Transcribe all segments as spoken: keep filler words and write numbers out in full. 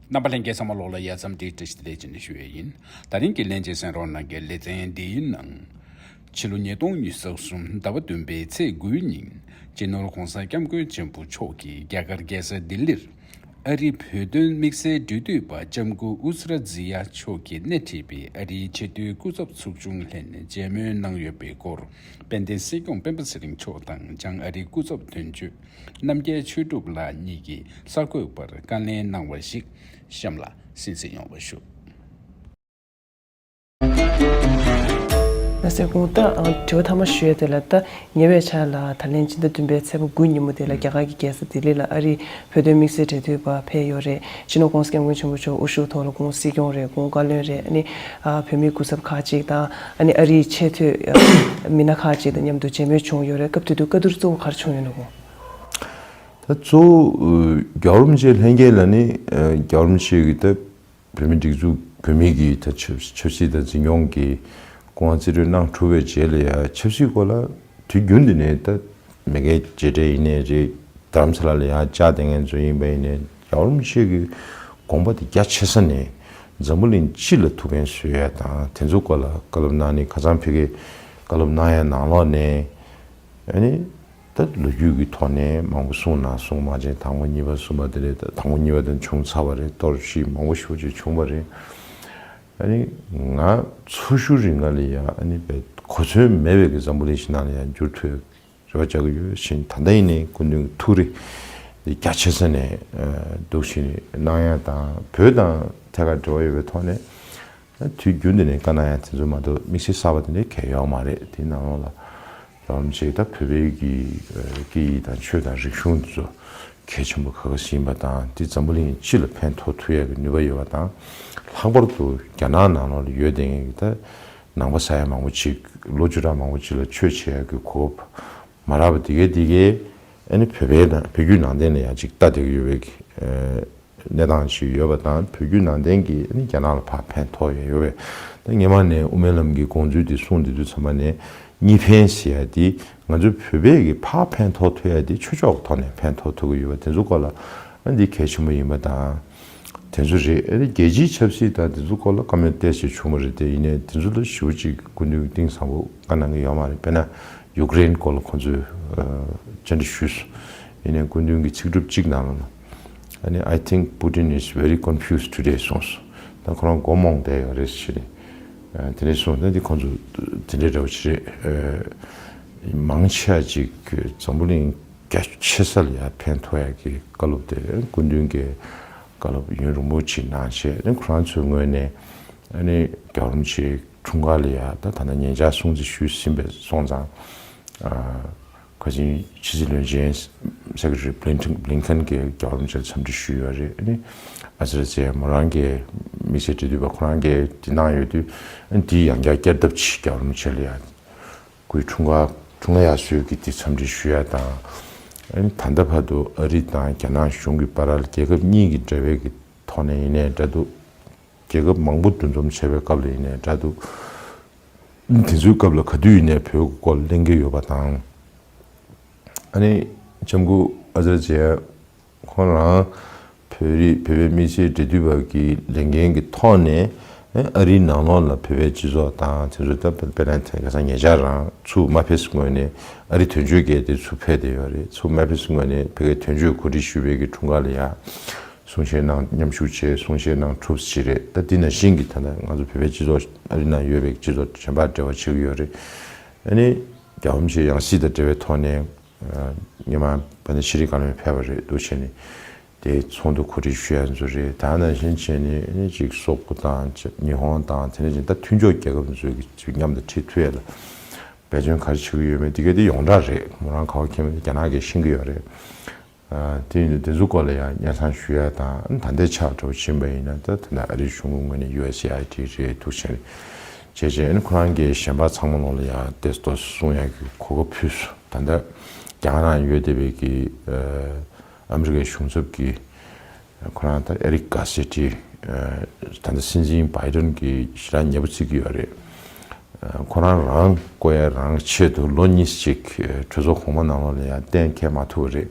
རྣམ་པ་ལྷན་རྒྱས་ཚང་མ་ལོག་ལ་ཡ་མཚམས་འདི་བཀྲ་ཤིས་བདེ་ལེགས་ཅེས་ནས་ཞུ་ཡས་ཡིན། ད་རིང་གི་ལྷན་རྒྱས་གསན་རོགས་གནང་གི་ལེ་ཚན་འདིའི་ནང་། ཕྱི་ལོ་ཉིས་སྟོང་ཉི་ཤུ་རྩ་གསུམ་ཟླ་བ་བདུན་པའི་ཚེས་དགུའི་ཉིན། སྤྱི་ནོར་༧གོང་ས་༧སྐྱབས་མགོན་ཆེན་པོ་མཆོག་གིས་རྒྱ་གར་རྒྱལ་ས་ལྡི་ལིར། ཨ་རིའི་བོད་དོན་དམིགས་བསལ་འབྲེལ་མཐུད་པ་ལྕམ་སྐུ་ཨུ་ཛི་ར་ཛི་ཡ་མཆོག་གིས་སྣེ་ཁྲིད་པའི་ཨ་རིའི་ཆེས་མཐོའི་སྐུ་ཚབ་ཚོགས་ཆུང་ལྷན་མཇལ་མོལ་གནང་ཡོད་པའི་སྐོར། དཔལ་ལྡན་སྲིད་སྐྱོང་སྤེན་པ་ཚེ་རིང་མཆོག་དང་བྱང་ཨ་རིའི་སྐུ་ཚབ་དོན་གཅོད་རྣམ་རྒྱལ་ཆོས་གྲུབ་ལགས་གཉིས་ཀྱིས་གསར་འགོད་པར་བཀའ་ལན་གནང་བ་ཞིག་གཤམ་ལ་གསན་གཟིགས་ཡོང་བ་ཞུ། ན་སེ་གུང་ད་དྲི་བ་ཐ་མ་ཞུ་ཡས་དེ་ལ། ད་ཉེ་བའི་ཆར་ལ་ད་ལན་སྤྱི་ཟླ་བདུན་པའི་ཚེས་པ་དགུ་ཉིན་མོ་དེ་ལ་རྒྱ་གར་གྱི་རྒྱལ་ས་ལྡི་ལི་ལ་ཨ་རིའི་བོད་དོན་དམིགས་བསལ་འབྲེལ་མཐུད་པ་ཕེབས་ཡོད་རེད། སྤྱི་ནོར་༧གོང་ས་༧སྐྱབས་མགོན་ཆེན་པོ་མཆོག་དབུ་བཞུགས་ཐོག་ལ་༧གོང་སྲིད་སྐྱོང་རེད།༧གོང་བཀའ་བློན་རེད། ཨ་ནི་ཨ་བོད་མིའི་སྐུ་ཚབ་ཁག་ཅིག་དང་ཨ་ནི་ཨ་རིའི་ཆེས་མཐོའི་མི་སྣ་ཁག་ཅིག་དང་མཉམ་དུ་མཇལ་མོལ་བྱུང་ཡོད་རེད། སྐབས་དེ་དུས་བཀའ་བསྡུར་གཙོ་བོ་ག་རེ་བྱུང་ཡོད་ན་གོ། ད་གཙོ་བོ་རྒྱལ་བ་རིན་པོ་ཆེ་ལྷན་རྒྱས་ལ་ནི་རྒྱལ་བ་རིན་པོ་ཆེ་གིས་ད་བོད་མིའི་སྒྲིག་འཛུགས་བོད་མི་གི་ད་ཆབ་ཆབ་སྲིད་དང་འཛིན་སྐྱོང་གི་སྐུ་དབང་རྩིས་སྤྲོད་གནང་གྲུབ་པའི་རྗེས་ལ་ཡ་ཆབ་སྲིད་སྐོར་ལ་དུས་རྒྱུན་དུ་ནས་ད་མི་སྒེར་མཇལ་འཕྲད་ཡིན་ནའི་རེད། རྡ་རམ་ས་ལ་ལ་ཡ་བཅར་བསྡད་མཁན་ཚོ་ཡིན་པ་ཡིན་ནའི་རྒྱལ་བ་རིན་པོ་ཆེ་གི་དགོངས་པ་དེ་རྒྱ་ཆེ་ས་ནས་འཛམ་བུ་གླིང་སྤྱི་ལ་ཐུགས་ཕན་གསོས་ཡ་དང་དེ་ཚོ་སྐོར་ལ་བཀའ་སློབ་གནང་ནས་ཁ་སང་ཕ་གིར་བཀའ་སློབ་གནང་ཡ་ནང་ལོགས་ནས། ཨ་ནི། ད་ལོ་རྒྱུས་ཀྱི་ཐོག་ནས་མང་པོ་གསུངས་ན་གསུངས་མ་བྱན་དང་པོ་གཉིས་པ་གསུམ་པ་དེ་རེད། ད་དང་པོ་གཉིས་པ་དེ་བྱུང་ཚར་བ་རེད། གཏོར་བཤིག་མང་པོ་ཞེ་པོ་ཅིག་བྱུང་བ་རེད། ཨ་ནི། ང་ཚོ་ཤུགས་རིང་ང་ལ་ཡ་ཨ་ནི་བས་གོ་མཚོན་མེད་པའི་གི་འཛམ་བུ་གླིང་ཞིག་ནང་ལ་ཡ་འགྱུར་ཐུབ་རེ་བ་བཅག་གི་ཡོད་ཕྱིན། ད་ལྟ་ཡིན་ནའི་སྐུ་མདུན་ཐུགས་རེ་རྒྱ་ཆེ་ས་ནས་འདུག་བཞིན་གནང་ཡ་དང་བོད་དང་ཐད་ཀར་འབྲེལ་བ་ཡོད་པའི་ཐོག་ནས། དུས་རྒྱུན་དུ་ནས་བཀའ་གནང་ཡ་དེ་ཚོ་མ་གཏོགས་དམིགས་བསལ་གསར་པ་དེ་འདྲའི་གང་ཡང་ཡོད་མ་རེད། དེའི་ནང་ལོགས་ལ་རོགས་རམ་བྱེད་ད་བོད་པའི་གི་སྐད་ཡིག་དང་ཆོས་དང་རིག་གཞུང་དེ་ཚོ་གལ་ཆེན་པོ་ག་ག་ཟིན་པ་དང་དེ་འཛམ་བུ་གླིང་སྤྱི་ལ་ཕན་ཐོགས་ཐུབ་ཡ་གི་ནུས་པ་ཡོད་པ་དང་། ལྷག་པར་དུ་རྒྱ་ནག་ནང་ལོགས་ལ་ཡོད་བསྡད་མཁན་གི་ད་ནང་པ་ས་ཡ་མང་པོ་ཅིག་ལོ་བཅུ་ཕྲག་མང་པོ་ཅིག་ལ་ཆོས་བྱེད་ཡ་གི་གོ་སྐབས་མ་རག་པ་དེ་གའི་དེ་གའི་ཨ་ནི་བོད་པའི་ནང་བོད་བརྒྱུད་ནང་བསྟན་ལ་ཡང་ཅིག་ལྟ་བསྡད་ཀྱི་ཡོད་པའི་གི་གནས་སྟངས་ཤིག་ཡོད་པ་དང་། བོད་བརྒྱུད་ནང་བསྟན་གྱིས་ནི་རྒྱ་ནག་ལ་ཕར་ཕན་ཐོགས་ཡོད་ཡོད་པས། ད་སྔོན་མ་ནས་དབུ་མའི་ལམ་གྱི་དགོངས་ཚུལ་འདི་གསུངས་བསྡད་དུས་ཙམ་པ་ནས་གཉིས་ཕན་ཟེར་ཡ་འདི་ང་ཚོ་བོད་པས་ཀྱི་ཕར་ཕན་ཐོགས་ཐུབ་ཡ་འདི་ཆོས་ཕྱོགས་ཀྱི་ཐོག་ནས་ཕན་ཐོགས་ཐུབ་ཀྱི་ཡོད་པ་དེ་ཚོ་སྐོར་ལ་ཨ་འདི་གལ་ཆེན་པོ་ཡིན་པ་དང་། དེ་ཚོ་རེད། ཨ་ནི་རྒྱལ་སྤྱིའི་ཆབ་སྲིད་དང་དེ་ཚོ་སྐོར་ལ་བཀའ་མོལ་ཏོག་ཙམ་བྱུང་བ་རེད། དེ་ཡིན་ནའི་དེ་ཚོ་ལ་ཞེ་པོ་ཅིག་སྐུ་མདུན་གཏིང་ཟབ་པོ་བཀའ་གནང་གི་ཡོད་མ་རེད། དཔེར་ན་ཡུཀ་རེན་སྐོར་ལ་ཁོང་ཚོས་བཅར་འདྲི་ཞུས་སོང་། ཡིན་ནའི་སྐུ་མདུན་གྱིས་ཚིག་གྲུབ་གཅིག་ནང་ལ། ཨ་ནི། I think Putin is very confused today གསུངས་སོང་། ད་ཁོ་རང་མགོ་རྨོངས་བསྡད་ཡོད་རེད་ཟེར་ནས། དེ་ནས་གསུངས་ད་འདི་ཁོང་ཚོ་དེ་འདྲའི་འདྲ་བོ་ཞིག་རེད། མང་ཆེ་བ་ཅིག་འཛམ་བུ་གླིང་རྒྱ་ཆེ་ས་ལ་ཡང་ཕན་ཐོགས་ཡ་གི་བཀའ་སློབ་དེ་སྐུ་མདུན་གྱི་བཀའ་སློབ་ཡུན་རིང་པོ་ཅིག་གནང་བྱས། ཨ་ནི་ཁོ་རང་ཚོའི་ངོས་ནས་ཨ་ནི་རྒྱལ་བ་རིན་པོ་ཆེའི་འཁྲུངས་སྐར་ལ་ཡང་ད་ད་ལྟ་ཉེ་ཆར་སྲུང་བརྩི་ཞུས་ཟིན་པའི་སོང་ཙང་། ཁ་སང་ཕྱི་སྲིད་བློན་ཆེན་སེ་ཀེ་ཊ་རི་བྷི་ལིན་ཁན་གྱིས་རྒྱལ་བ་རིན་པོ་ཆེར་འཚམས་འདྲི་ཞུས་ཡོད་རེད། ཨ་ནི་ཨ་ཙརྱ་མོ་རང་གིས་དམིགས་བསལ་འབྲེལ་མཐུད་པ་ཁོ་རང་གིས་འདི་གནང་ཡོད་དུས། ཨ་ནི་འདི་ཡང་བསྐྱར་བསྐྱར་ལྡབ་ཅིག་རྒྱལ་བ་རིན་པོ་ཆེ་ལ་ཡང་སྐུའི་འཁྲུངས་སྐར་འཁྲུངས་ལྷ་དབྱར་གསོལ་གྱི་འདི་འཚམས་འདྲི་ཞུ་ཡ་དང་། ཨ་ནི་ད་ལྟ་བར་དུ་ཨ་རི་དང་རྒྱ་ནག་གཞུང་གི་བར་ལ་རྒྱལ་ཁབ་གཉིས་ཀྱི་འབྲེལ་བའི་གི་ཐོག་ནས་ཡིན་ནའི་འདྲ་འདུག་རྒྱལ་ཁབ་མང་པོ་འདུ་འཛོམས་བྱས་པའི་སྐབས་ལ་ཡིན་ནའི་འདྲ་འདུག་དེ་ཚོའི་སྐབས་ལ་ག་དུས་ཡིན་ནའི་བོད་ཀྱི་སྐོར་གླེང་གི་ཡོད་པ་དང་། ཨ་ནི་ལྕམ་སྐུ་ཨ་ཙརྱ་ཁོང་རང་བོད་རིགས་བོད་པའི་མི་སེར་འབྲེལ་མཐུད་པ་གི་ལས་འགན་གྱི་ཐོག་ནས་ཨ་རིའི་ནང་ལོགས་ལ་བོད་པའི་སྤྱི་ཚོགས་དང་དེ་ཚོ་ད་དཔེར་ན་དེ་ག་ས་ཉེ་ཆར་རང་ཚུར་མ་ཕེབས་སྔོན་ནས་ཨ་རི་དོན་གཅོད་གལ་ཏེ་ཚུར་ཕེབས་བསྡད་ཡོད་རེད། ཚུར་མ་ཕེབས་སྔོན་ནས་བོད་ཀྱི་དོན་གཅོད་གོ་སྒྲིག་ཞུས་པའི་གི་འཁྲུངས་སྐར་ལ་ཡ། གསུང་བཤད་གནང་མཉམ་ཞུགས་བྱས་གསུང་བཤད་གནང་གྲུབ་ཟིན་རེད། ད་འདི་ནང་བཞིན་གྱི་ད་ལྟ་ང་ཚོ་བོད་པའི་སྤྱི་ཚོགས་ཨ་རི་ནང་ཡོད་པའི་སྤྱི་ཚོགས་གཞན་པར་འབྲེལ་བ་བྱེད་ཀྱི་ཡོད་རེད། ཨ་ནི་རྒྱལ་བ་རིན་པོ་ཆེ་ཡང་སྲིད་དང་འབྲེལ་བའི་ཐོག་ནས་སྔོན་མ་དཔལ་ལྡན་ཤེས་རིག་བཀའ་བློན་ཕེབས་པ་རེད་འདུག་བྱས་ནས་དེ་ཚོགས་འདུ་གོ་སྒྲིག་ཞུ་ཡ་ཚོ་རེད། ད་ནང་བཞིན་བྱས་ནས་ཨ་ནི་ཅིག་སོག་པོ་དང་ཉི་ཧོང་དང་དེ་ནས་ཅིག་ད་མཐུན་ཕྱོགས་རྒྱལ་ཁབ་ཚོ་གི་མཉམ་དུ་འཁྲིད་ཐུབ་ཡ་ལ་འབད་བརྩོན་ག་རེ་བྱེད་ཀྱི་ཡོད་མེད་དེ་ག་དེ་ཡོངས་གྲགས་རེད། མོ་རང་ག་པར་ཁྱེད་མི་རྒྱ་ནག་གིས་ཤེས་ཀྱི་ཡོད་རེད། དེ་ཡིན་དུས་དེ་ཚོ་སྐོར་ལ་ཡང་སྙན་སེང་ཞུ་ཡ་དང་ད་ལྟའི་ཆར་འགྲོ་བཞིན་པ་ཡིན་ན་ད་ད་ལྟ་ཨ་རིའི་གཞུང་གི་ངོས་ནས་ཡུ་ཨེས་ཨེ་ཨའི་ཌི་རེད་འདུག་བྱས་རེད། བྱས་རྗེས་ཨ་ནི་ཁོ་རང་གིས་གཞན་པ་ཚང་མ་ལོག་ལ་ཡང་ཏེས་ཏོ་གསུང་ཡ་གི་གོ་སྐབས་ཕུལ་སོང་། ད་ལྟ་རྒྱ་གར་ནང་ཡོད་བསྡད་པའི་གི་ཨ་མི་རི་ཀའི་གཞུང་ཚབ་ཀྱི་ཁོ་རང་ད་ཨེ་རིག་གྷ་སེ་ཊི་ད་ལྟ་སྲིད་འཛིན་བྷའི་ཌེན་གྱི་ཞེ་དྲག་ཉེ་པོ་བརྩི་གི་ཡོད་རེད། ཁོ་རང་རང་བསྐོ་ཡ་རང་ཆེད་དུ་ལོ་གཉིས་ཅིག་གྲོས་ཚོགས་གོང་མ་ནང་ལོགས་ལ་ཡང་གཏན་འཁེལ་མ་ཐུབ་པ་རེད།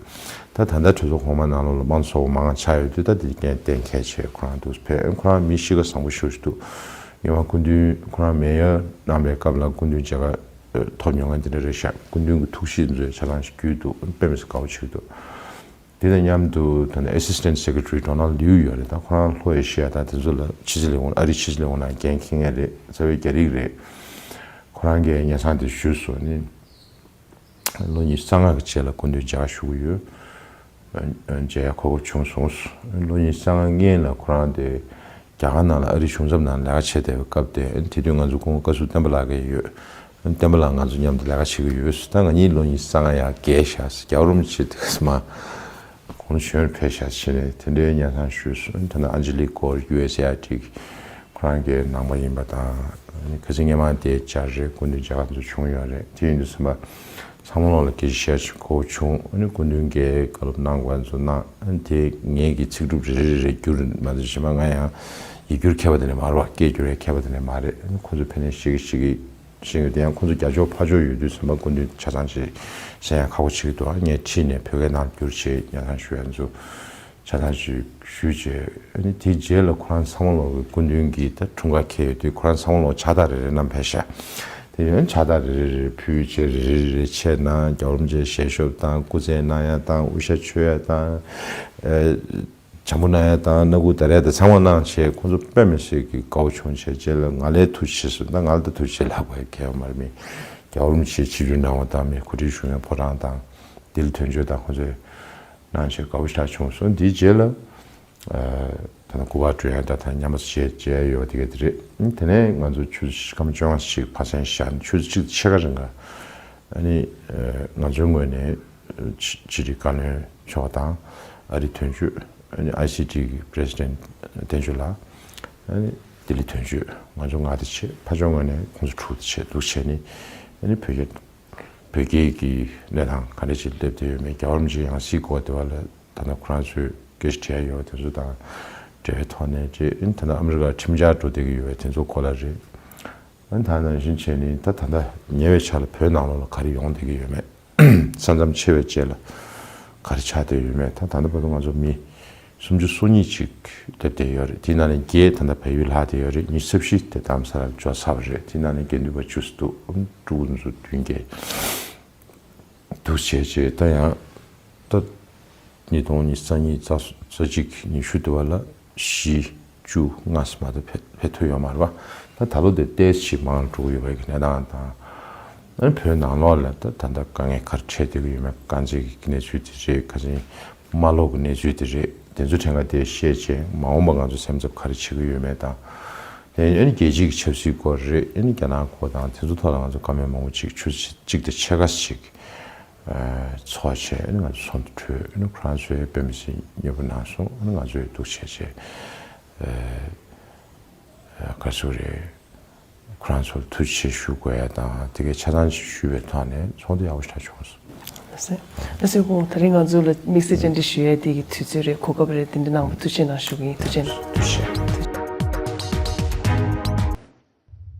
ད་ད་ལྟ་གྲོས་ཚོགས་གོང་མ་ནང་ལོགས་ལ་དམངས་གཙོ་མང་ཆགས་ཡོད་དུས་ད་དེ་གན་གཏན་འཁེལ་བྱས་ཁོ་རང་འདུག་ཕེབས། ཁོ་རང་མི་གཤིས་ཀ་བཟང་པོ་ཞེ་པོ་ཞིག་འདུག་ངེས་པ་སྐུ་མདུན་ཁོ་རང་མེ་ཡར་གནང་པའི་སྐབས་ལ་སྐུ་མདུན་མཇལ་ཁ་ཐོབ་མྱོང་མཁན་དེ་འདྲ་རེད་ཤག་སྐུ་མདུན་གྱི་ཐུགས་གཤིས་མཛོད་ཆ་ཚང་ཞིག་རྒྱུས་འདུག་དཔེ་མི་སྲིད་དགའ་པོ་བྱེད་ཀྱི་འདུག་དེ་དང་མཉམ་དུ་ད་ནི་Assistant Secretary Donald Liu ཡོད་རེད། ད་ཁོ་རང་ལྷོ་ཨེ་ཤི་ཡ་དང་དེ་ཚོ་ལ་ཕྱི་སྲིད་ལས་ཁུངས་ཨ་རིའི་ཕྱི་སྲིད་ལས་ཁུངས་ནང་འགན་འཁྱེར་མཁན་རེད། རྩ་བའི་རྒྱ་རིགས་རེད། ཁོ་རང་གིས་སྙན་སེང་དེ་ཞུས་སོང་ནི། ལོ་ཉི་ཤུ་རྩ་ལྔ་གི་རྗེས་ལ་སྐུ་མདུན་མཇལ་ཁ་ཞུ་གི་ཡོད། མཇལ་ཡ་གོ་སྐབས་བྱུང་སོང་། ལོ་ཉི་ཤུ་རྩ་ལྔ་སྔོན་ལ་ཁོ་རང་དེ་རྒྱ་གར་ནང་ལ་ཨ་རིའི་གཞུང་ཚབ་ནང་ལས་ཀ་བྱེད་བསྡད་པའི་སྐབས་དེ་དེ་དུས་ང་ཚོ་སྐུ་ངོ་བཀའ་ཟུར་བསྟན་པ་ལགས་ཀྱི་ཡོད། བསྟན་པ་ལགས་ང་ཚོ་མཉམ་དུ་ལས་ཀ་བྱེད་ཀྱི་ཡོད། ད་ང་གཉིས་ལོ་ཉི་ཤུ་རྩ་ལྔ་ཡར་རྒས་ཤག་རྒྱལ་བ་རིན་པོ་ཆེ་དེ་ག་ས་མ་གོང་གཞོན་ཕེབས་ཤག་བྱས་ནས་དེ་འདྲའི་སྙན་སེང་ཞུས་སོང་། ད་ནི་ཨན་ཇི་ལི་སྐོར་ཡུ་ཨེས་ཨེ་ཨའི་ཊི་ཁོ་རང་གི་ནང་པ་ཡིན་པ་དང་ཁ་སང་སྔོན་མ་དེ་བཅར་རེད། སྐུ་མདུན་མཇལ་ཁ་དེ་ཚོ་བྱུང་ཡོད་རེད། དེ་ཡིན་དུས་ཙམ་པ་ཚང་མ་ལོག་ལ་སྐད་ཆ་བཤད་ཆོག་གོ་བྱུང་། ཨ་ནི་སྐུ་མདུན་གྱིས་བཀའ་སློབ་གནང་དགོས་ཚོ་གནང་། ཨ་ནི་དེ་ངེད་ཀྱི་ཚིག་གྲུབ་རེ་རེ་རེ་བསྒྱུར་མ་ཚད་གཞན་པ་ང་ཡང་ཡིག་སྒྱུར་མཁས་པ་དེ་ནས་མ་རེད་བ། སྐད་སྒྱུར་ཡ་མཁས་པ་དེ་ནས་མ་རེད། ཨ་ནི་ཁོ་ཚོ་ཕན་ནས་ཤེས་ཀྱི་ཤེས་ཀྱི་ཤེས་ཀྱི་ཡོད། དེ་ཡང་ཁོ་ཚོ་རྒྱ་ཕྱོགས་ཕར་ཕྱོགས་ཡོད་དུས་ཙམ་པ་སྐུ་མདུན་ཆ་ཚང་ཞིག་གསན་ཡ་ཁག་པོ་ཆགས་ཀྱི་འདུག་ཨ་ངས་ཁྲིད་ནས་བོད་སྐད་ནང་བསྒྱུར་བྱས་སྙན་སེང་ཞུ་ཡ་ཚོ་ཆ་ཚང་ཞིག་ཞུས་བྱས། ཨ་ནི་དེའི་རྗེས་ལ་ཁོ་རང་ཚང་མ་ལོག་གི་སྐུ་མདུན་གྱིས་ད་འཁྲུངས་སྐར་འཁེལ་ཡོད་དུས་ཁོ་རང་ཚང་མ་ལོག་ཕྱག་རྟགས་རེ་རེ་བསྣམས་ཕེབས་ཤག་དེ་ཡང་ཕྱག་རྟགས་རེ་རེ་རེ་ཕུལ་བྱས་རེ་རེ་རེ་ཆད་ན་རྒྱལ་བ་རིན་པོ་ཆེ་ཞལ་ཤོབ་དང་སྐུ་རྩེད་གནང་ཡ་དང་དབུ་ཞྭ་མཆོད་ཡ་དང་། ཨ། བྱམས་པོ་གནང་ཡ་དང་སྣ་ཁུག་དར་ཡ་དང་ཚང་མ་གནང་བྱས་ཁོང་ཚོ་དཔེ་མི་སྲིད་ཀྱི་དགའ་བོ་བྱུང་བྱས། རྗེས་ལ་ང་ལའི་ཐུགས་རྗེ་ཆེ་ཟེར། ད་ང་ལ་ད་ཐུགས་རྗེ་ཆེ་ལབ་དགོས་ཡ་གལ་ཡོད་མ་རེད། མི་རྒྱལ་བ་རིན་པོ་ཆེའི་ཆིབས་བསྒྱུར་གནང་བ་དང་མི་གོ་སྒྲིག་ཞུ་མཁན་ཕོ་བྲང་དང་ལྡི་ལི་དོན་གཅོད་དང་ཁོང་ཚོས་གནང་བྱས་དགའ་བོ་ཞེ་དྲག་བྱུང་སོང་། དེའི་རྗེས་ལ་ཨ་ད་ལྟ་སྐུ་པར་སྤྲོད་ཡ་དང་ད་མཉམ་པོ་བྱས་བྱས་ཡོད་པ་དེ་ག་དེ་རེད། དེ་ནས་ང་ཚོ་ཆུ་ཚོད་ཁམས་བཅོ་ལྔ་ཞིག་ཕ་སན་བཞག་ནས་ཆུ་ཚོད་གཅིག་ཕྱེད་ཀ་རིང་ག་ཨ་ནི་ང་ཚོའི་ངོས་ནས་ཕྱི་ཕྱི་དྲིལ་བཀའ་བློན་མཆོག་དང་ཨ་རིའི་དོན་གཅོད། ཨ་ནི་ཨའི་སི་ཊི་གི་པི་རེ་སི་ཌེན་ཊི་བསྟན་ཆོས་ལགས། ཨ་ནི་ལྡི་ལི་དོན་གཅོད། ང་ཚོ་ལྔ་དེ་བྱས། ཕར་ཕྱོགས་ངོས་ནས་ཁོང་ཚོ་དྲུག་དེ་བྱས་འདུག་བྱས་ནི། ཨ་ནི་བོད་རྒྱ་བོད་རྒྱའི་གི་གནས་སྟངས་ག་འདྲ་ཅིག་སླེབས་བསྡད་ཡོད་མེད། རྒྱལ་བ་རིན་པོ་ཆེའི་ཡང་སྲིད་སྐོར་དེ་བ་ལ་ད་ལྟ་ཁོ་རང་ཚོས་སྐད་ཆ་དྲི་ཡ་ཡོད་པ་དེ་ཚོ་དང་འབྲེལ་བའི་ཐོག་ནས་བྱས། ཨ་ནི་ད་ལྟ་ཨ་མི་རི་ཀར་ཁྲིམས་འཆར་འགྲོ་བསྡད་ཀྱི་ཡོད་པ་དེ་ཚོ་སྐོར་ལ་རེད། ཨ་ནི་ད་ནང་བཞིན་བྱས་ནི་ད་ད་ལྟ་ཉེ་བའི་ཆར་ལ་བོད་ནང་ལོགས་ལ་ག་རེ་ཡོང་བསྡད་ཀྱི་ཡོད་མེད། ས་མཚམས་ཕྱེ་བའི་རྗེས་ལ་ག་རེ་ཆགས་བསྡད་ཡོད་མེད། ད་ད་ལྟ་བར་དུ་ང་ཚོ་མི་སུམ་ཅུ་སོ་གཉིས་ཅིག་སླེབས་བསྡད་ཡོད་རེད། དེའི་ནང་ནས་བརྒྱད་ད་ལྟ་བལ་ཡུལ་ལྷག་བསྡད་ཡོད་རེད། ཉི་ཤུ་རྩ་བཞི་དེ་དྷ་རམ་ས་ལར་འབྱོར་ཚར་བ་རེད། དེའི་ནང་ནས་དགེ་འདུན་པ་བཅུ་ཙམ་འདུག་ཕྲུ་གུ་ཚོ་བདུན་བརྒྱད་འདུག་བྱས་བྱས་ད་ཡང་ད་ཉིས་སྟོང་ཉི་ཤུ་རྩ་གཉིས་རྩ་གཅིག་ཉི་ཤུ་དེ་བ་ལ་བཞི་བཅུ་ལྔ་ཙམ་མ་གཏོགས་ཕེབས་ཕེབས་ཐུབ་ཡོད་མ་རེད་པ། ད་ད་ལོ་དེ་ཏོག་ཙམ་མང་འགྲོ་གི་ཡོད་པའི་གི་གནས་སྟངས་དང་། ཨ་ནི་བོད་ནང་ལོགས་ལ་ད་ད་ལྟ་དཀའ་ངལ་ག་རེ་འཕྲད་བསྡད་ཀྱི་ཡོད་མེད། དཀའ་ཚེགས་ཀྱི་གནས་ཚུལ་དེ་རེད། ཁ་སང་རྨ་ལྷོ་གི་གནས་ཚུལ་དེ་རེད། དེ་ཚོ་ཕྲན་ག་དེ་བཤད་བྱས་མ་འོངས་པ་ང་ཚོ་སེམས་འཚབ་ག་རེ་བྱེད་ཀྱི་ཡོད་མེད་དང་། དེ་ཨ་ནི་རྒྱལ་སྤྱིའི་གི་ཆབ་སྲིད་སྐོར་རེད། ཨ་ནི་རྒྱ་ནག་སྐོར་དང་དེ་ཚོ་ཐོག་ལ་ང་ཚོ་བཀའ་མོལ་མང་པོ་ཅིག་ཆུ་ཚོད་གཅིག་དང་ཕྱེད་ཀ་ཞིག་ཚོགས་བྱས། ཨ་ནི་ང་ཚོ་ཚོགས་འདུ་གྲོལ། ཨ་ནི་ཁོ་རང་ཚོས་དཔེ་མི་སྲིད་མཉེས་པོ་གནང་སོང་། ཨ་ནི་ང་ཚོས་འདུག་བྱས་བྱས་ག་ཚོད་རེད། ཁོ་རང་ཚོར་ཐུགས་རྗེ་ཆེ་ཞུ་དགོས་ཡ་དང་དེ་གའི་ཆ་ཚང་ཞིག་ཞུས་པའི་ཐོག་ནས་ཚོགས་འདུ་ཡག་པོ་ཞེ་དྲག་བྱུང་སོང་། ལགས་སོ། ལགས་སོ། ཁོང་ད་རིང་ང་ཚོ་ལ་དམིགས་བསལ་བཅར་འདྲི་ཞུ་ཡ་དེ་གི་དུས་ཚོད་རེད། གོ་སྐབས་རེད། དེ་འདྲ་གནང་བ་ཐུགས་རྗེ་གནང་ཞུ་གི་ཡིན། ཐུགས་རྗེ་གནང་། ཐུགས་རྗེ་ཆེ།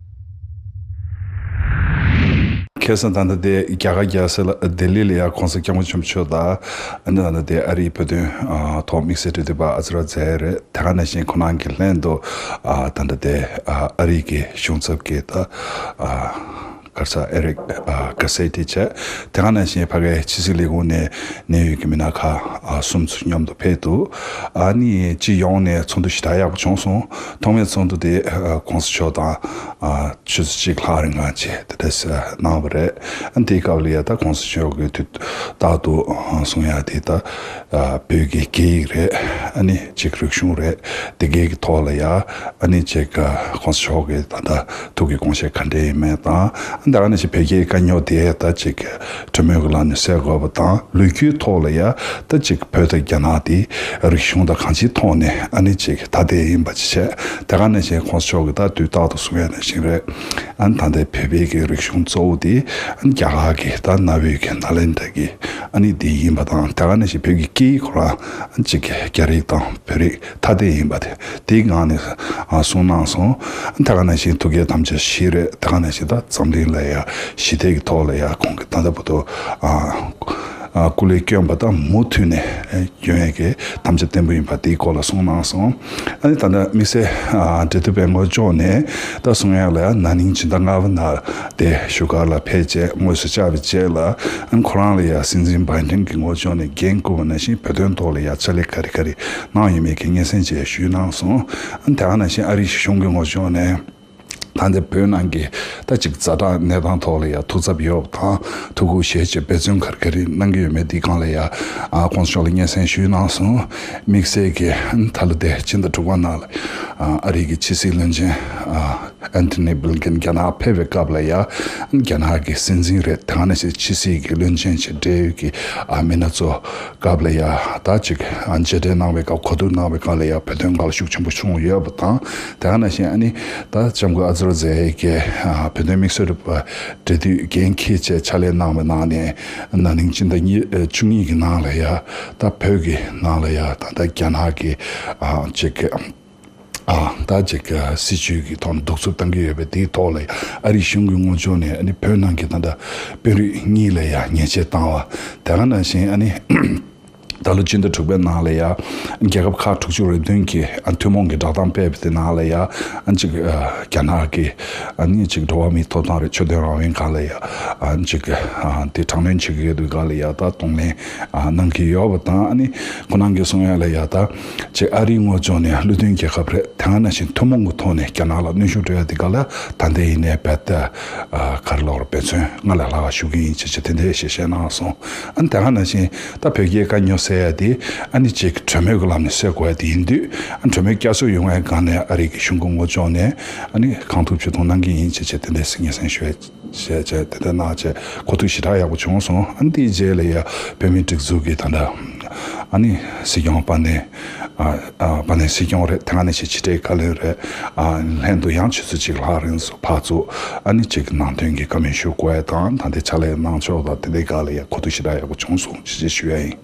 ཁ་སང་ད་ལྟ་དེ་རྒྱ་གར་རྒྱལ་ས་ལ་ལྡི་ལི་ལ་ཡ་༸གོང་ས་༸སྐྱབས་མགོན་ཆེན་པོ་མཆོག་དང་ཨ་ནི་ད་ལྟ་དེ་ཨ་རིའི་བོད་དོན་ཨ་ཐོག་དམིགས་བསལ་འབྲེལ་མཐུད་པ་ཨ་ཙི་ར་ཛེ་རེད། དེ་ག་ནང་བཞིན་ཁོ་རང་གི་ལྷན་དུ་ཨ་ད་ལྟ་དེ་ཨ་ཨ་རི་གི་གཞུང་ཚབ་ཀྱི་ད་ཨ་ག་རེ་ཟེར་ཨེ་རིག་ཨ་གྷ་སེ་ཏི་བྱས། དེ་ག་ནང་བཞིན་ཕ་གིའི་ཕྱི་སྲིད་ལས་ཁུངས་ནས་གནད་ཡོད་ཀྱི་མི་སྣ་ཁག་ཨ་གསུམ་ཚོ་མཉམ་དུ་ཕེབས་འདུག་ཨ་ནི་སྤྱི་ཡོངས་ནས་ཚོགས་འདུ་ཞེ་དྲག་ཡག་པོ་བྱུང་སོང་། ཐོག་མའི་ཚོགས་འདུ་དེ་ཨ་༸གོང་ས་མཆོག་དང་ཨ་ཆུ་ཚོད་གཅིག་ལྷག་རིང་ང་བྱས་དེ་འདྲ་གནང་བ་རེད། ཨ་ནི་དེའི་སྐབས་ལ་ཡ་ད་༸གོང་ས་མཆོག་གིས་དུས་རྟག་ཏུ་གསུང་ཡ་དེ་ད་ཨ་བོད་ཀྱི་སྐད་ཡིག་རེད། ཨ་ནི་ཅིག་རིག་གཞུང་རེད། དེ་གའི་གི་ཐོག་ལ་ཡ་ཨ་ནི་ཅིག་༸གོང་ས་མཆོག་གིས་ད་ལྟ་ཐུགས་ཀྱི་དགོངས་བཞེད་ག་འདྲ་ཡིན་མིན་དང་ ད་ག་ནང་བཞིན་བོད་རྒྱའི་དཀའ་རྙོག་དེ་ད་ཅིག་གྲོས་མོལ་གྱི་ལམ་ནས་སེལ་དགོས་པ་དང་། ལོ་རྒྱུས་ཐོག་ལ་ཡ་ད་ཅིག་བོད་དང་རྒྱ་ནག་དེ་རིག་གཞུང་དང་གང་ཅིའི་ཐོག་ནས་ཨ་ནི་ཅིག་ཐ་དད་ཡིན་པ་ཅིག་བྱས། ད་ག་ནང་བཞིན་ཁོང་ཚོ་མཆོག་གིས་ད་དུས་རྟག་ཏུ་གསུང་ཡ་ནང་བཞིན་རེད། ཨ་ནི་ད་ལྟའི་བོད་པའི་གི་རིག་གཞུང་གཙོ་བོ་དེ་ཨ་ནི་རྒྱ་གར་གྱི་ད་གནའ་བོའི་གི་ནཱ་ལེནྡྲ་གི་ཨ་ནི་དེ་ཡིན་པ་དང་། ད་ག་ནང་བཞིན་བོད་ཀྱི་སྐད་ཡིག་ཁོ་རང་ཨ་ནི་ཅིག་རྒྱ་རིགས་དང་བོད་རིགས་ཐ་དད་ཡིན་པ་དེ་དེའི་སྒང་ནས་ཨ་གསུངས་གནང་སོང་། ད་ག་ནང་བཞིན་ཐུགས་བསྐྱེད་དམ་བཅའ་བཞི་རེད། ད་ག་ནང་བཞིན་ད་འཛམ་གླིང་ལ་ཡ་ཞི་བདེ་གི་ཐོག་ལ་ཡ་ཁོང་གིས་ད་ལྟ་བར་དུ་ཨ་ཨ་སྐུ་ལས་བསྐྱོན་པ་དང་མུ་མཐུད་ནས་ཨ་བསྐྱོན་ཡས་ཀྱི་དམ་བཅའ་བརྟན་པོ་ཡིན་པ་དེའི་སྐོར་ལ་གསུངས་གནང་སོང་། ཨ་ནི་ད་ལྟ་དམིགས་བསལ་ཨ་འབྲེལ་མཐུད་པའི་ངོས་ཕྱོགས་ནས་ད་གསུང་ཡ་ལ་ཡ་ན་ནིང་སྤྱི་ཟླ་ལྔ་པ་ནང་དེ་བཞུགས་སྒར་ལ་ཕེབས་རྗེས་དངོས་སུ་བཅར་བའི་རྗེས་ལ། ཨ་ནི་ཁོ་རང་ལ་ཡ་སྲིད་འཛིན་བྷའི་ཌེན་གྱི་ངོས་ཕྱོགས་ནས་འགན་བསྐུར་བ་ནང་བཞིན་བོད་དོན་ཐོག་ལ་ཡ་ཕྱག་ལས་ག་རེ་ག་རེ་གནང་ཡོད་མེད་ཀྱི་སྙན་སེང་བཅས་ཞུས་གནང་སོང་། ཨ་ནི་དེ་ག་ནང་བཞིན་ཨ་རིའི་གཞུང་གི་ངོས་ཕྱོགས་ནས་ད་ལྟ་བོད་ནང་གི་ད་ཅིག་ཛ་དྲག་གནས་སྟངས་ཐོག་ལ་ཡ་ཐུགས་འཚབ་ཡོད་པ་དང་། ཐུགས་ཁུར་བཞེས་བྱས་འབད་བརྩོན་ག་རེ་ག་རེ་གནང་གི་ཡོད་མེད་དེའི་སྒང་ལ་ཡ་ཨ་ཁོང་ཚོ་མཆོག་ལ་སྙན་སེང་ཞུས་གནང་སོང་། དམིགས་བསལ་གྱི་ཨ་ནི་ད་ལོ་དེ་སྤྱི་ཟླ་དྲུག་པ་ནང་ལ་ཨ་ཨ་རིའི་གི་ཕྱི་སྲིད་བློན་ཆེན་ཨ་ཨན་ཐོ་ནི་བྷི་ལིན་ཀེན་རྒྱ་ནག་ཕེབས་པའི་སྐབས་ལ་ཡ། རྒྱ་ནག་གི་སྲིད་འཛིན་རེད། དེ་ག་ནང་བཞིན་ཕྱི་སྲིད་ཀྱི་བློན་ཆེན་བྱས་འབྲེལ་ཡོད་ཀྱི་ཨ་མི་སྣ་ཚོ་སྐབས་ལ་ཡ་ད་ཅིག་ཨ་མཇལ་འཕྲད་གནང་བའི་སྐབས། གོ་བསྡུར་གནང་བའི་སྐབས་ལ་ཡ་བོད་དོན་སྒང་ལ་ཤུགས་ཆེན་པོ་བྱུང་ཡོད་པ་དང་། དེ་ག་ནང་བཞིན་ཨ་ནི་ད་ལྕམ་སྐུ་ཨ་ཛར་ཛའེ་གི་ཨ་བོད་དོན་དམིགས་བསལ་རུ་འབྲེལ་མཐུད་འགན་འཁྱེར་བྱས་ཕྱག་ལས་གནང་བའི་ནང་ནས། ན་ནིང་སྤྱི་ཟླ་གཉིས་ཨ་བཅུ་གཉིས་ཀྱི་ནང་ལ་ཡ་ད་བོད་ཀྱི་ནང་ལ་ཡ་ད་ལྟ་རྒྱ་ནག་གི་ཨ་ཅིག་ཨ་ད་ཅིག་སྲིད་བྱུས་ཀྱི་ཐོག་ནས་གདུག་རྩུབ་བཏང་གི་ཡོད་པའི་དེའི་ཐོག་ལ་ཨ་རིའི་གཞུང་གི་ངོས་ཕྱོགས་ནས་ཨ་ནི་བོད་ནང་གི་ད་ལྟ་དཔོན་རིགས་གཉིས་ལ་ཡ་ཉེས་ཆད་བཏང་བ། དེ་ག་ནང་བཞིན་ཨ་ནི་ད་ལོ་སྤྱི་ཟླ་དྲུག་པའི་ནང་ལ་ཡ་རྒྱལ་ཁབ་ཁག་དྲུག་ཅུ་རེ་བདུན་གྱིས་ཨ་ཐུན་མོང་གི་བསྒྲགས་གཏམ་སྤེལ་བ་དེ་ནང་ལ་ཡ་ཨ་ཅིག་ཨ་རྒྱ་ནག་གི་ཨ་ནི་ཅིག་འགྲོ་བ་མིའི་ཐོབ་ཐང་རེད། ཆོས་དོན་རང་དབང་སྒང་ལ་ཡ་ཨ་ཅིག་ཨ་དེ་དྲག་གནོན་བྱེད་ཀྱི་ཡོད་དུས་སྒང་ལ་ཡ་ད་གདོང་ལེན་ཨ་གནང་གི་ཡོད་པ་དང་། ཨ་ནི་ཁོ་རང་གིས་གསུང་ཡ་ལ་ཡ་ད་ཅིག་ཨ་རིའི་ངོས་ཕྱོགས་ནས་བློ་མཐུན་རྒྱལ་ཁབ་རེད། དེ་ག་ནང་བཞིན་ཐུན་མོང་གི་ཐོག་ནས་རྒྱ་ནག་ལ་གནོན་ཤུགས་སྤྲོད་ཡ་དེ་ག་ལ་ད་ལྟ་ཡིན་ནའི་རྦད་དེ་ཨ་ག་རེ་ལབ་དགོས་རེད། འབད་བརྩོན་སྔར་ལས་ལྷག་པ་ཞུ་གི་ཡིན་ཅེས་བྱས་དེ་འདྲའི་ཞིག་བཤད་གནང་སོང་། ཨ་ནི་དེ་ག་ནང་བཞིན་ད་བོད་རྒྱའི་དཀའ་རྙོག་སེལ་ཡ་དེ་ཨ་ནི་ཅིག་གྲོས་མོལ་གྱི་ལམ་ནས་སེལ་དགོས་ཡ་དེ་ཡིན་དུས། ཨ་ནི་གྲོས་མོལ་བསྐྱར་གསོ་ཡོང་བའི་སྒང་ནས་ཨ་རི་གི་གཞུང་གི་ངོས་ཕྱོགས་ནས་ཨ་ནི་གང་ཐུབ་ཅི་ཐུབ་གནང་གི་ཡིན་ཅེས་བྱས་དེ་འདྲའི་སྙན་སེང་ཞུ་ཡ། བྱས་བྱས་དེ་འདྲ་གནང་བྱས་གོ་ཐོས་ཞེ་དྲག་ཡག་པོ་བྱུང་སོང་། ཨ་ནི་དེའི་རྗེས་ལ་ཡ་བོད་མིའི་སྒྲིག་འཛུགས་ཀྱི་ད་ལྟ་ཨ་ནི་སྲིད་སྐྱོང་དཔལ་ལྡན་ཨ་ཨ་དཔལ་ལྡན་སྲིད་སྐྱོང་རེད། དེ་ག་ནང་བཞིན་ཕྱི་དྲིལ་བཀའ་བློན་རེད། ཨ་ལྷན་དུ་ཡང་ཆུ་ཚོད་གཅིག་ལྷག་རིང་སུ་ཕར་ཚུར་ཨ་ནི་ཅིག་ནང་དོན་གྱི་བཀའ་མོལ་ཞུ་དགོས་ཡ་དང་། ད་ལྟའི་ཕྱག་ལས་གནང་ཕྱོགས་དང་དེ་འདྲའི་སྒང་ལ་ཡ་གོ་ཐོས་ཞེ་དྲག་ཡག་པོ་བྱུང་སོང་ཅེས་ཅེས་ཞུ་ཡ་ཡིན།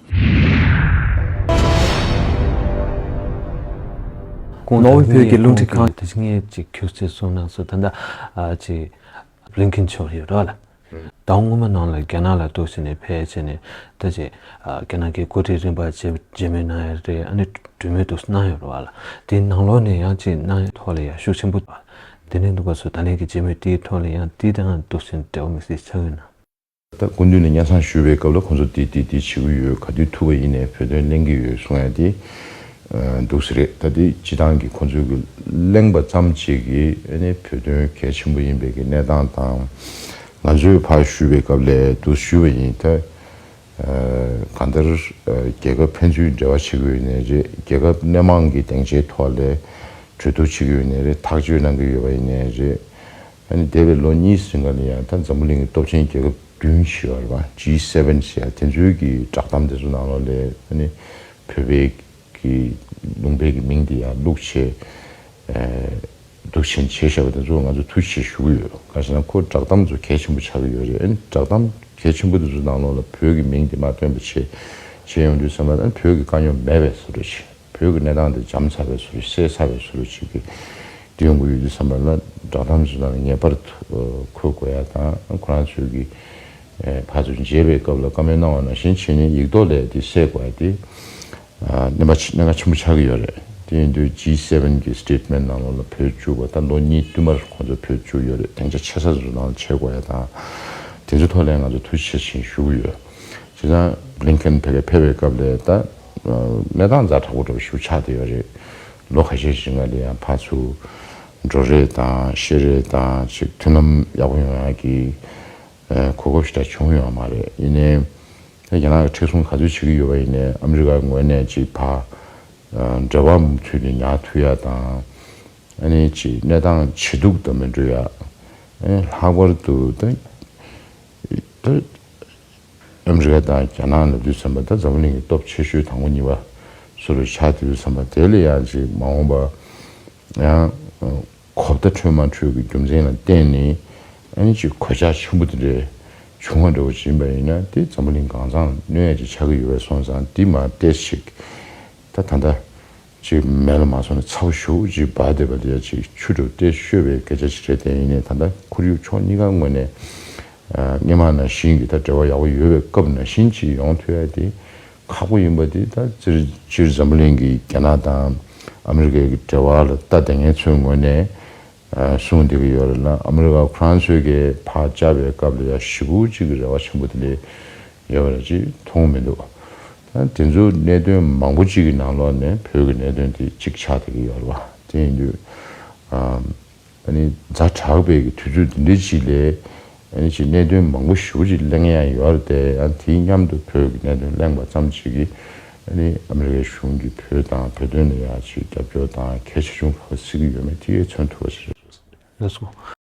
ནོར་ཝེ་བོད་ཀྱི་རླུང་འཕྲིན་ཁང་དེ་ངས་ཅིག་ཁྱུག་ཙམ་གསུངས་གནང་སོང་། ད་ལྟ་ཨ་ཅིག་བླིན་ཀིན་མཆོག་ཡོད་རེད་བ་ལ། ཟླ་བ་སྔོན་མ་ནང་ལ་རྒྱ་ནག་ལ་འདུག་སེ་ནས་ཕེབས་བྱས་ནས་ད་ཅིག་ཨ་རྒྱ་ནག་གི་འགོ་ཁྲིད་རིམ་པ་མཇལ་མཇལ་མོལ་གནང་ཡ་རེད། ཨ་ནི་གྲོས་མོལ་འདུག་སེ་གནང་ཡོད་རེད་བ་ལ། དེའི་ནང་ལོགས་ནས་ཡང་ཅིག་གནང་ཡ་ཐོག་ལ་ཡ་ཤུགས་ཆེན་པོ་དེ་ནས་འདུག་ག་སོ། ད་ལན་གྱི་མཇལ་མོལ་དེའི་ཐོག་ལ་ཡང་དེ་དང་འདུག་སེ་འབྲེལ་བ་དམིགས་བསལ་ཆགས་ཡོད་ན། ད་སྐུ་མདུན་ནས་སྙན་སེང་ཞུས་པའི་སྐབས་ལ་ཁོང་ཚོ་འདི་འདི་འདི་བྱེད་ཀྱི་ཡོད། ག་དུས་ཐུག་པ་ཡིན་ནའི་བོད་དོན་གླེང་གི་ཡོད་གསུང་ཡ་དེ་ཨ་འདུག་སེ་རེད། ད་དེ་སྤྱི་བཏང་གི་ཁོང་ཚོས་གི་གླེང་པ་ཙམ་གཅིག་གིས་ཨ་ནི་བོད་དོན་གལ་ཆེན་པོ་ཡིན་པའི་གི་གནས་སྟངས་དང་། ང་ཚོས་ཕར་ཞུས་པའི་སྐབས་ལ་འདུག་ཞུས་པ་ཡིན། ད་ཨ་གང་ལྟར་ཨ་རྒྱལ་ཁབ་ཕན་ཚུན་འབྲེལ་བ་བྱེད་ཀྱི་ཡོད་ནའི་རེད། རྒྱལ་ཁབ་སྣེ་མང་གི་སྡིངས་ཆའི་ཐོག་ལ་གྲོས་བསྡུར་བྱེད་ཀྱི་ཡོད་ནའི་རེད། ཐག་གཅོད་གནང་གི་ཡོད་པ་ཡིན་ནའི་རེད། ཨ་ནི་འདས་པའི་ལོ་གཉིས་རིང་ལ་ཡང་ད་འཛམ་བུ་གླིང་གི་སྟོབས་ཆེན་རྒྱལ་ཁབ་བདུན་ཞེས་པ་རེད་པ། ཇི་སེ་ཝེན་ཞེས་ཡ་དེ་ཚོའི་གི་བསྒྲགས་གཏམ་དེ་ཚོ་ནང་ལོགས་ལ་ཨ་ནི་བོད་པའི་གི་ལུང་པའི་གི་མིང་དེ་ཡང་བླུགས་བྱས། ཨ་འདུག་སེ་བྱས་བཞག་པ་དེ་ཚོ་ང་ཚོ་ཐུགས་རྗེ་ཆེ་ཞུ་གི་ཡོད། ག་ཟེར་ན་ཁོ་བསྒྲགས་གཏམ་ཚོ་གལ་ཆེན་པོ་ཆགས་ཀྱི་ཡོད་རེད། ཨ་ནི་བསྒྲགས་གཏམ་གལ་ཆེན་པོ་དེ་ཚོ་ནང་ལོགས་ལ་བོད་ཀྱི་མིང་དེ་མ་བཏོན་པ་བྱས་བྱས་ཡོང་དུས་ཙམ་པ་ལ་ཨ་ནི་བོད་ཀྱི་དཀའ་རྙོག་མེད་པའི་བཟོ་འདྲ་བྱས། བོད་ཀྱི་གནས་སྟངས་དེ་འཇམ་ཚར་བའི་བཟོ་འདྲ་བཤད་ཚར་བའི་བཟོ་འདྲ་བྱས་ཀྱི་དེ་ཡོང་གི་ཡོད་དུས་ཙམ་པ་ལ་བསྒྲགས་གཏམ་ཚོ་ནང་ལ་ངེས་པར་དུ་འཁོད་དགོས་ཡ་དང་། ཁོ་རང་ཚོས་ཀྱི་ཨ་ཕར་ཚུར་མཇལ་བའི་སྐབས་ལ་བཀའ་མོལ་གནང་བ་ནང་བཞིན་བྱས་ནས་ཡིག་ཐོག་ལ་དེ་གསལ་དགོས་ཡ་དེ་ཨ་གནད་པ་ཆེ་གནད་འགག་ཆེན་པོ་ཆགས་ཀྱི་ཡོད་རེད། དེ་ཡིན་དུས་ཇི་སེ་ཝེན་གི་སི་ཊེ་ཊི་མེན་ཊི་ནང་ལོགས་ལ་བོད་བཅུག་པ་ད་ལོ་གཉིས་བསྟུད་མར་ཁོང་ཚོ་བོད་བཅུག་ཡོད་རེད། སྡིངས་ཆ་ཆེ་ས་ཚོ་ནང་ལ་བྱེད་དགོས་ཡ་དང་། དེ་ཚོའི་ཐོག་ལ་ང་ཚོ་ཐུགས་རྗེ་ཆེ་ཞུ་གི་ཡོད། བྱས་ཙང་བྷི་ལིན་ཀེན་ཕ་གིར་ཕེབས་པའི་སྐབས་ལ་ད་གནས་སྟངས་ཛ་དྲག་པོ་འདྲ་པོ་ཞིག་ཆགས་བསྡད་ཡོད་རེད། ལོ་ཁ་ཤས་ཤིག་སྔ་ལ་ཡང་ཕར་ཚུར་འགྲོ་རེས་དང་བཤད་རེས་དང་ཅིག་མཐུན་ལམ་ཡག་པོ་ཡོང་ཡ་གི་ཨ་གོ་སྐབས་ཤིག་ད་བྱུང་ཡོད་མ་རེད། ཡིན་ནའི་ད་རྒྱ་ནག་གིས་མཁྲེགས་བཟུང་ག་ཚོད་བྱེད་ཀྱི་ཡོད་པ་ཡིན་ནའི་ཨ་མི་རི་ཀའི་ངོས་ནས་ཅིག་ཕར་ཨ་འབྲེལ་བ་མུ་མཐུད་ནས་ཉར་ཐུབ་ཡ་དང་། ཨ་ནི་ཅིག་གནས་སྟངས་ཇེ་སྡུག་ཏུ་མི་འགྲོ་ཡ། ཨེ་ལྷག་པར་དུ་ད་ད་ཨ་མི་རི་ཀ་དང་རྒྱ་ནག་ལབ་དུས་ཙམ་པ་ད་འཛམ་བུ་གླིང་གི་སྟོབས་ཆེ་ཤོས་དང་པོ་གཉིས་པ་སུ་རུ་ཆགས་དུས་ཙམ་པ་དེ་ལ་ཡང་ཅིག་མ་འོངས་པ་ཡང་གོ་བརྡ་འཕྲོད་མ་འཕྲོད་ཀྱི་རྒྱུ་མཚན་ལ་བརྟེན་ནས་ཨ་ནི་ཅིག་གོད་ཆག་ཆེན་པོ་དེ་འདྲའི་བྱུང་བ་འདྲ་བོ་ཅིག་ཡིན་པ་ཡིན་ན། དེ་འཛམ་བུ་གླིང་གང་ཚང་གནོད་ཡ་ཅིག་ཆགས་ཀྱི་ཡོད་པས་སོང་ཙང་། འདི་མ་བལྟས་ཤིག་ད་ད་ལྟ་ཅིག་མེ་ལ་མ་སོང་ནས་ཚ་པོ་ཞེ་པོ་ཅིག་འབར་བསྡད་པ་དེ་ཡ་ཅིག་ཆུ་འདྲ་བོ་བལྟས་ཤོད་པའི་སྐད་ཆ་ཅིག་རེད། དེ་ཡིན་ནའི་ད་ལྟ་ཁོར་ཡུག་ཕྱོགས་གཉིས་ཀ་ངོས་ནས་ཨ་སྔོན་མ་ནང་བཞིན་གྱི་ད་འབྲེལ་བ་ཡག་པོ་ཡོད་པའི་སྐབས་ནང་བཞིན་ཅིག་ཡོང་ཐུབ་ཡ་དེ་ཁག་པོ་ཡིན་པ་དེ། ད་སྤྱིར་སྤྱིར་འཛམ་བུ་གླིང་གི་རྒྱ་ནག་དང་ཨ་མི་རི་ཀའི་གི་འབྲེལ་བ་ལ་ལྟ་བསྡད་མཁན་ཚོའི་ངོས་ནས་ཨ་གསུངས་བསྡད་ཀྱི་ཡོད་རེད་ལ། ཨ་མི་རི་ཀ་ཁོ་རང་ཚོས་གི་ཕར་བཅར་བའི་སྐབས་ལ་ཡ་ཞེ་པོ་ཅིག་གི་རེ་བ་ཆེན་པོ་དེ་འདྲ་ཡོད་པ་ར་ཅིག་མཐོང་མི་འདུག་ད་དེ་ཚོ་གནད་དོན་མང་པོ་ཅིག་གི་ནང་ལོགས་ནས་བོད་ཀྱི་གནད་དོན་དེ་གཅིག་ཆགས་བསྡད་ཀྱི་ཡོད་རེད་བ། དེ་ཡིན་དུས་ཨ་ཨ་ནི་ཛ་དྲག་པའི་གི་དུས་ཚོད་འདི་འདྲ་ཅིག་ལ་ཨ་ནི་ཅིག་གནད་དོན་མང་པོ་ཞེ་པོ་ཅིག་གླེང་ཡ་ཡོད་རེད་དེ། ཨ་དེའི་མཉམ་དུ་བོད་ཀྱི་གནད་དོན་གླེང་པ་ཙམ་ཅིག་གིས་ཨ་ནི་ཨ་མི་རི་ཀའི་གཞུང་གིས་བོད་དང་བོད་དོན་ལ་ཡ་ཅིག་རྒྱབ་སྐྱོར་དང་གལ་ཆེ་ཆུང་ག་པར་བརྩི་གི་ཡོད་མེད་དེ་མཚོན་ཐུབ་པ་ཞིག་རེད། ལགས་སོ།